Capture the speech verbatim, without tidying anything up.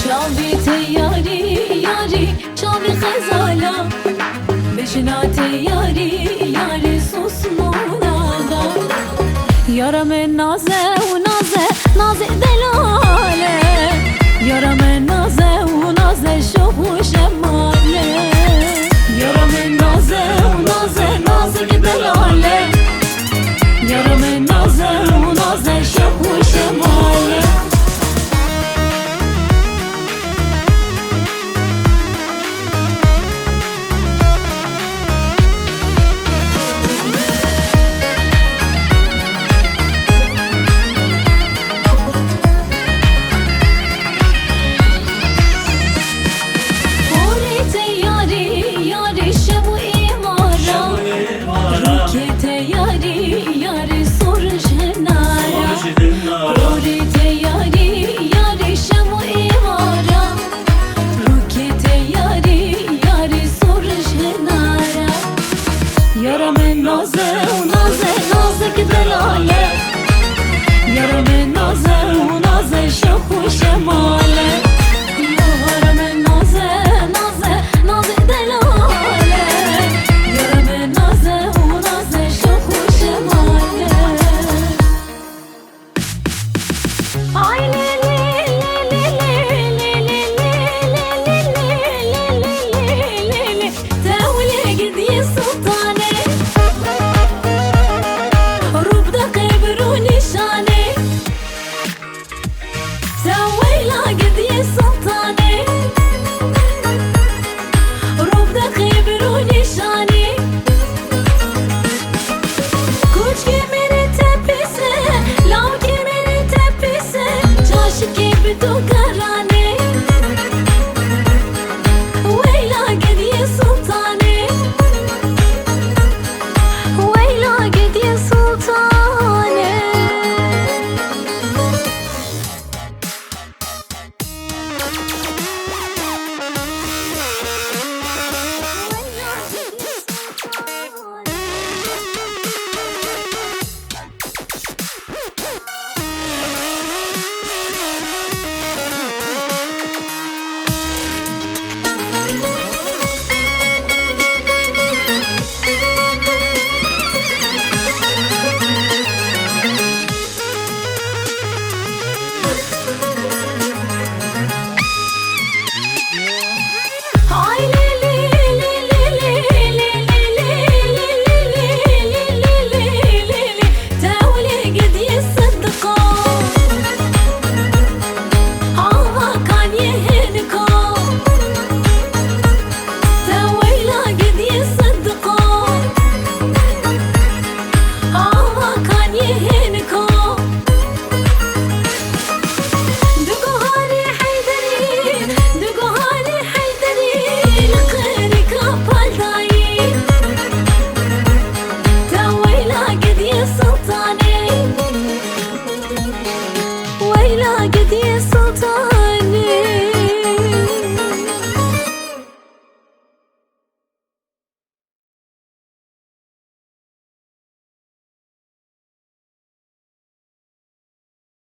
Çavê te yarî, yarî, çavê xezala. Bejna te yarî, yarî, sosmona da. Yara me naze û naze, naze delale. Yara me naze û naze, şox û şemale. Yara me naze û naze, naze delale. Yara me naze û naze, şox û şemale. Porê te yarê, yarê şev û êvara. Rûkê te yarê, yarê sor ji hinara. Porê te yarê, yarê şev û êvara. Rûkê te yarê, yarê sor ji hinara. Yara me naze û naze, nazek delale. Yara me naze û naze, şex û şemale. Yara me naze, naze, naze delale. Yara me naze û naze, şex û şemale. Ay lê lê lê lê lê lê lê lê lê lê lê lê lê lê lê lê lê. Tewlê gidiyê sultanê. Rû bide qêbir û nîşanê. Teweyla gidiyê sultanê. Rû bide qêbir û nîşanê. Koçkê mêrê te pîs e, lawkê mêrê te pîs e, caşikê bi tu geranê. Weyla gediyê sultanê, weyla gediyê sultanê. Di guhanê Heyderî, di guhanê Heyderî, li qirika Paldayî. Te weyla gediyê Sultanê, weyla